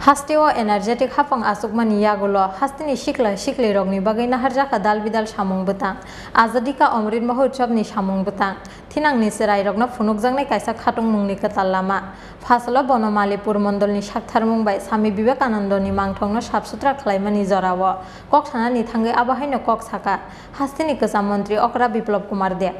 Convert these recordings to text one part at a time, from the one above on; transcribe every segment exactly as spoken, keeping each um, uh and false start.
Hasteo energetic haphang achukmani yagulo hasteni sikla siklirokni bagwi naharjakha dal bidal samung bwtang, Azadi ka Amrit Mahotsav ni samung bwtang, thinangni chwrairokno phunukjaknai kaisa khatungmungni kwtal lama. Phasalo Bonomalipur mondolni saktharmung bai Swami Vivekanandoni mangthongno sap sutra khlaimani jorao kok sanani thangwi abo haino kok saka hasteni kwcham montri okra Biplab Kumar Deb.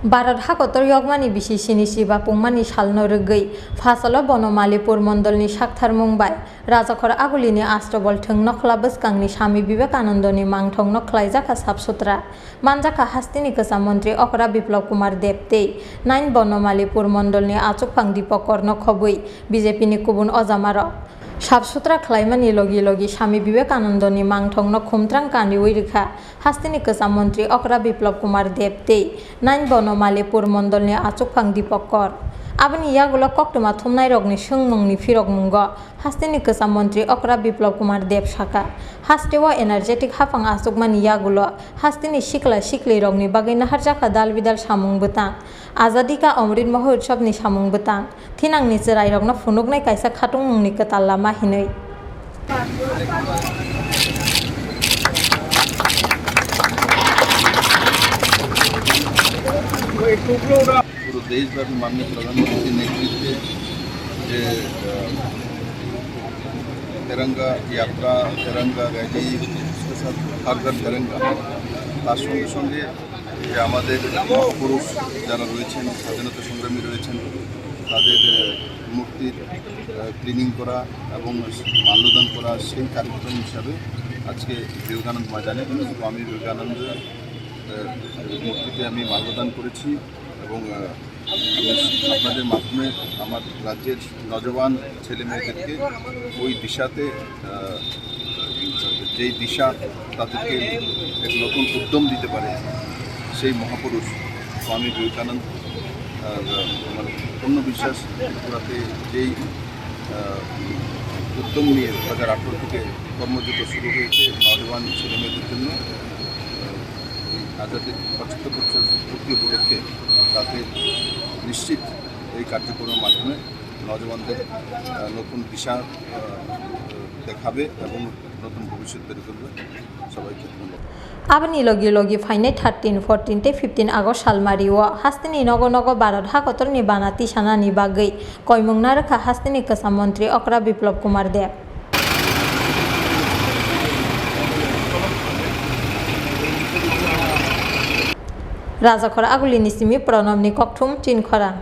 Bharat hakotor yokmani bisi sini siba pungmani salno rwgwi phasalo Bonomalipur mondolni saktharmung bai Rajakhor agulini Astobol thwng nokhla bwskangni Swami Vivekanandoni mangthongno khlaijakha sap sutra. Manjakha hasteni kwcham montri okra Biplab Kumar Deb tei nain Bonomalipur mondolni achukphang Dipak Korno khobwi B J P ni kubun ojamarok. Sap sutra khlaimani logi logi Swami Vivekanandoni mangthongno khumtrang kaniwi rwkha hasteni kwcham montri okra Biplab Kumar Deb tei nain Bonomalipur mondolni achukphang Dipak Kor. Aboni yagulo koktwma thumnairokni swngmungni phirokmungo hasteni kwcham montri okra Biplab Kumar Deb saka, hasteo energetic haphang achukmani yagulo hasteni sikla siklirokni bagwi naharjakha dal bidal samung bwtang, Azadi ka Amrit Mahotsavni samung bwtang, thinangni chwrairokno phunuknai kaisa khatungmungni kwtal lama hinwi. পুরো দেশব্যাপী মাননীয় প্রধানমন্ত্রীর নেতৃত্বে যে, আহ, তেরঙ্গা যাত্রা, তেরঙ্গা র‍্যালি, হর ঘর তেরঙ্গা, তার সঙ্গে সঙ্গে যে আমাদের মহাপুরুষ যারা রয়েছেন, স্বাধীনতা সংগ্রামী রয়েছেন, তাদের, আহ, মূর্তির, আহ, ক্লিনিং করা এবং মাল্যদান করা, সেই কার্যক্রম হিসাবে আজকে বিবেকানন্দ ময়দানে স্বামী বিবেকানন্দ, আহ, মূর্তিতে আমি মাল্যদান করেছি এবং, আহ, আপনাদের মাধ্যমে আমার রাজ্যের নজওয়ান ছেলে মেয়েদেরকে ওই দিশাতে, আহ, যেই দিশা তাদেরকে এক নতুন উদ্যম দিতে পারে, সেই মহাপুরুষ স্বামী বিবেকানন্দ, আহ, আমার পূর্ণ বিশ্বাস ত্রিপুরাতে যেই, আহ, উদ্যম নিয়ে দু হাজার আঠারো থেকে কর্মযুদ্ধ শুরু হয়েছে নজওয়ান ছেলে মেয়েদের জন্য, এই আজাদির পঁচাত্তর বছর পূর্তি উপলক্ষে তাতে নিশ্চিত এই কার্যক্রমের মাধ্যমে নজওয়ানদের, আহ, নতুন দিশা, আহ, দেখাবে এবং নতুন ভবিষ্যৎ তৈরি করবে। সবাইকে ধন্যবাদ। Aboni logi logi phainai thirteen, fourteen tei fifteen August salmario hasteni nogo nogo Bharat hakotorni bana tisanani bagwi koimung narwkha hasteni kwcham montri okra Biplab Kumar Deb. Rajakhor agulini simi Pranabni kokthum Chinkhorang.